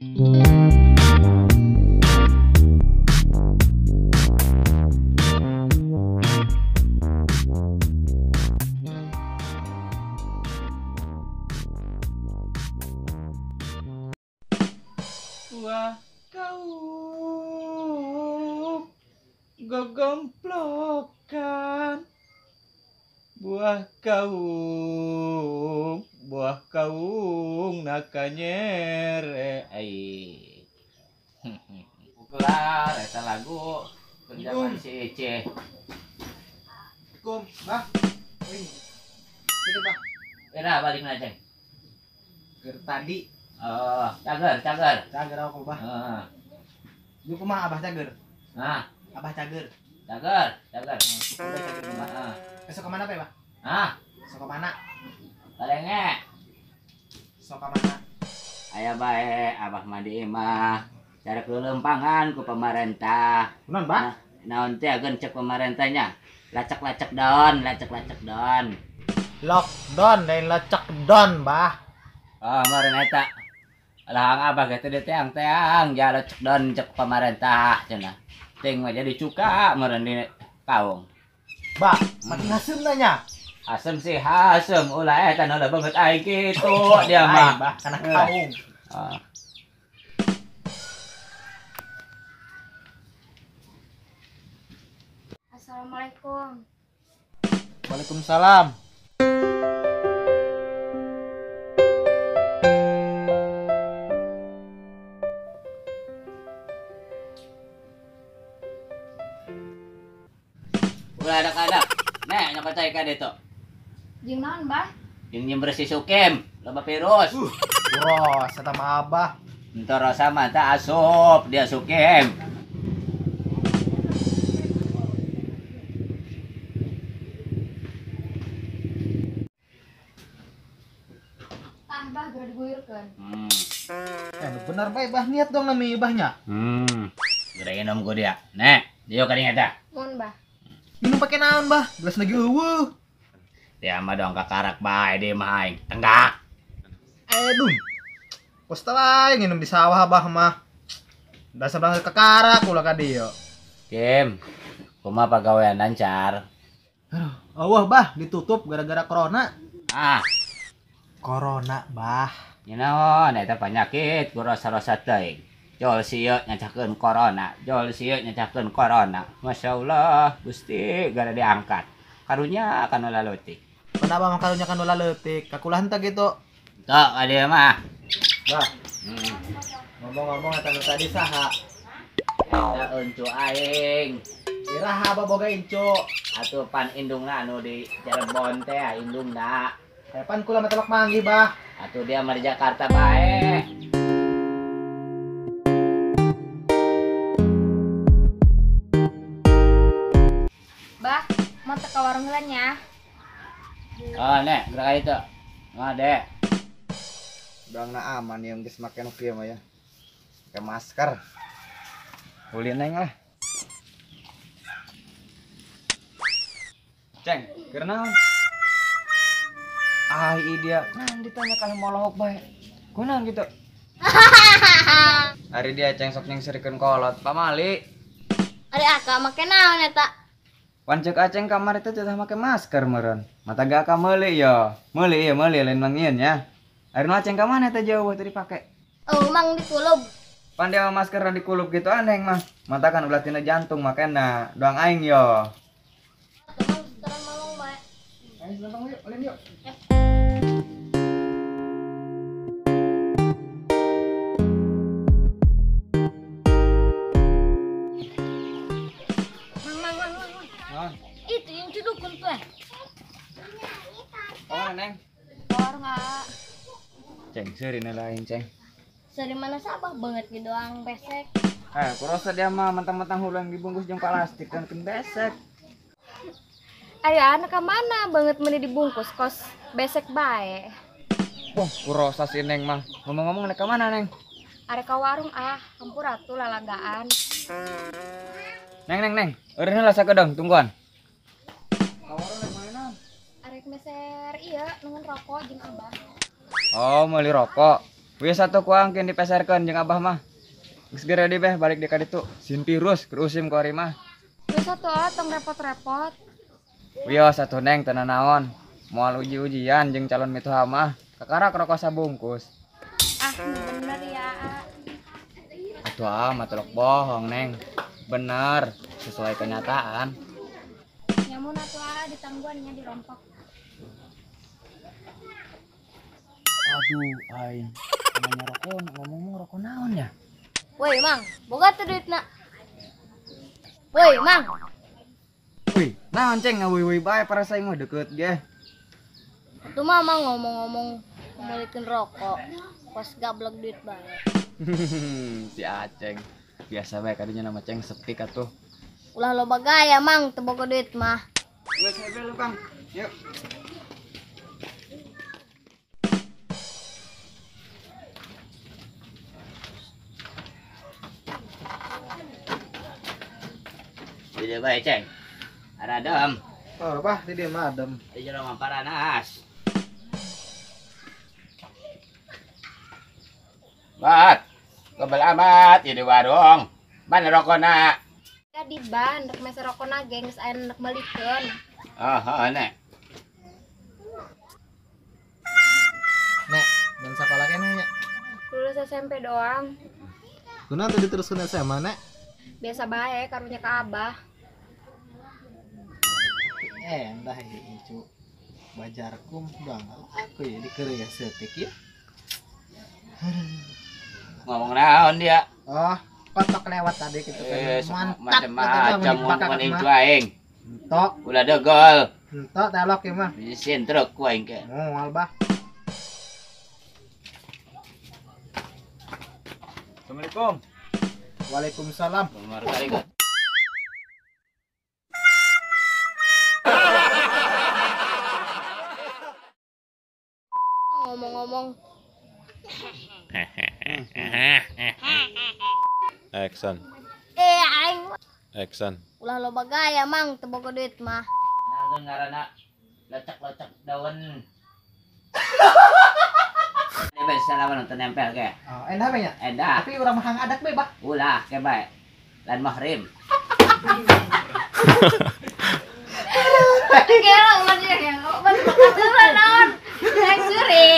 Buah kaung gogomplokan, buah kaung nakanyere ai. Kelar eta lagu kerjaan si Ece. Kum, bah. Ini bah. Era balik na ceng. Keur tadi. Oh, cager, cager. Cager aku, bah. Heeh. Ieu kumaha abah cager? Nah, abah cager. Cager, cager. Abah cager, bah. Heeh. Besok ke mana, Pak, bah? Hah? Sok ke mana? Kalenge. Sok ke mana? Aya bae abah mandi mah. Cara kelempangan ku pemerintah. Kunaon, Bah? Nah, naon teh ageun cek pemerintahnya? Lacak-lacak daun, lacak-lacak daun. Lockdown lain lacak down, Bah. Oh, meureun eta. Lah abah ge teh teang-teang ja lacak down cek pemerintah cenah. Ting mah jadi cuka meureun di kaung. Bah, makin haseum nanya. Asem sih hasem, ulah eta nu banget aing kitu dia mah. Bah, kana kaung. Ah. Assalamualaikum. Waalaikumsalam. Ulah adak-adak. Nek nyokot cai ka ditu. Jeung naon, Bah? Jeung nyember si Sukim, loba virus. Ros eta mah Abah. Entar rosa mah teh asup dia Sukim. Tah, Bah, geura diguyurkeun. Bener bae Bah, niat dong nami Ibahnya. Geura minum ku dia. Nek, dieu ka dinya teh. Mun, Bah. Minum pake naon, Bah? Gelas lagi eueuh. Dia mah dong kakarak bae dia mah aing. Tenggak. Aduh. Kos teh nginum di sawah Abah mah. Dasar banget kakarak ulah ka dieu. Kim, kumaha pagawean lancar? Aduh, eueuh Bah, ditutup gara-gara corona. Ah, corona, Bah. Nyaon eta penyakit ku rosa-rosa teuing. Jol sieu nyacakeun corona, jol sieu nyacakeun corona. Masyaallah, Gusti gara diangkat. Karunya kana laleutik. Kenapa mah karunya kana laleutik? Kakulahan teh gitu. Tok ka dieu mah. Bah. Ngomong-ngomong eta nu tadi saha? Eta encu aing. Iraha abah boga incu? Atuh pan indungna anu di Cirebon teh indungna. Pan kula mah telok manggih, Bah. Atuh dia mah di Jakarta bae. Bah, mau teka warung heula nya. Oh, nek, gerak itu. Nah, Dek. Bangna aman yang geus make nu kieu mah ya. Pakai masker. Ulin neng lah. Ceng, keur naon? Ah, dia. Nah, ditanya kalau mau lohok bae. Kunaon gitu? Ari dia ceng sok nyengserikeun kolot, pamali. Ari aka make naon eta? Pan ceuk aceng kamar itu teh make masker meureun. Mata gak ka meuli yo. Meuli ieu meuli lain mangieun nya. Ari nu aceng ka mana teh jauh teh dipake? Oh, mang dikulub. Pan dia mah masker dikulub gitu aneh mah. Mata kan ulah tina jantung makena. Doang aing yo. Mang sekarang mamang bae. Ayo sekarang yuk, ulin yuk. Mang. Itu yang cudukun tuh. Oh, Neng. Warung ah. Ceng, seuri lain, Ceng. Seri mana sabah banget gitu doang besek. Kurosa dia mah mentang-mentang hulu yang dibungkus jeung plastik dan ken besek. Ayo anak ke mana banget meni dibungkus kos besek bae. Wah, kurosa si Neng mah. Ngomong-ngomong nek ke mana, Neng? Arek ka warung ah, hampur atuh lalagaan. Neng, Neng, Neng. Eureun heula sakedeung, tungguan. Ka warung rek mana? Arek meser iya nungun rokok jeung abah. Oh, meuli rokok. Wieu satu kuang keun dipeserkeun jeung abah mah. Geus geura di beh balik di ka ditu. Sin virus keur usim ku ari mah. Wieu satu ah tong repot-repot. Wieu satu neng teu nanaon. Moal uji-ujian jeung calon mituha mah. Kakarak rokok sabungkus. Ah, bener ya. Atuh ah mah telok bohong neng. Bener, sesuai kenyataan. Nyamun atuh ah ditangguannya dirompok. Aduh, aing. Namanya rokok, ngomong-ngomong rokok naon ya? Woi, Mang, boga teu duitna. Woi, Mang. Wih, naon ceng ngawuy-wuy bae parasa mah deket ge. Atuh mah Mang ngomong-ngomong ngomongin rokok, pas gablek duit bae. Si Aceng. Biasa bae kadinya nama Ceng sepik atuh. Ulah loba gaya, Mang, teu boga duit mah. Geus hebe lu, Kang. Yuk. Di bae, Ceng. Ada adem. Oh, bah, di dieu mah adem. Di jero mah paranas. Mat, kebel amat di warung. Mana rokona? Di ban, rek meser rokona ge geus aya rek meulikeun. Oh, heeh, Nek. Nek, dan sekolah keneh nya. Lulus SMP doang. Kunaon teu diteruskeun SMA, Nek? Biasa bae karunya ka abah. Endah ya icu. Bajarku bang, aku ya dikeureuh seutik ya. Ngomong naon dia? Oh, kotok lewat tadi gitu kan. Mantap macam-macam ngomong itu aing. Entok, ulah degol. Entok telok ieu mah. Mesin truk ku aing ke. Moal bah. Assalamualaikum. Waalaikumsalam. Ngomong-ngomong. Action. Aing. Action. Ulah loba gaya, Mang, teu boga duit mah. Nah, ngaranna lecek-lecek daun. Ini bisa lawan nonton nempel ke. Oh, endah bae nya? Endah. Tapi urang mah adak bae, bah. Ulah ke bae. Lan mahrim. Gelo ulah dia ya. Ban naon? Yang suri.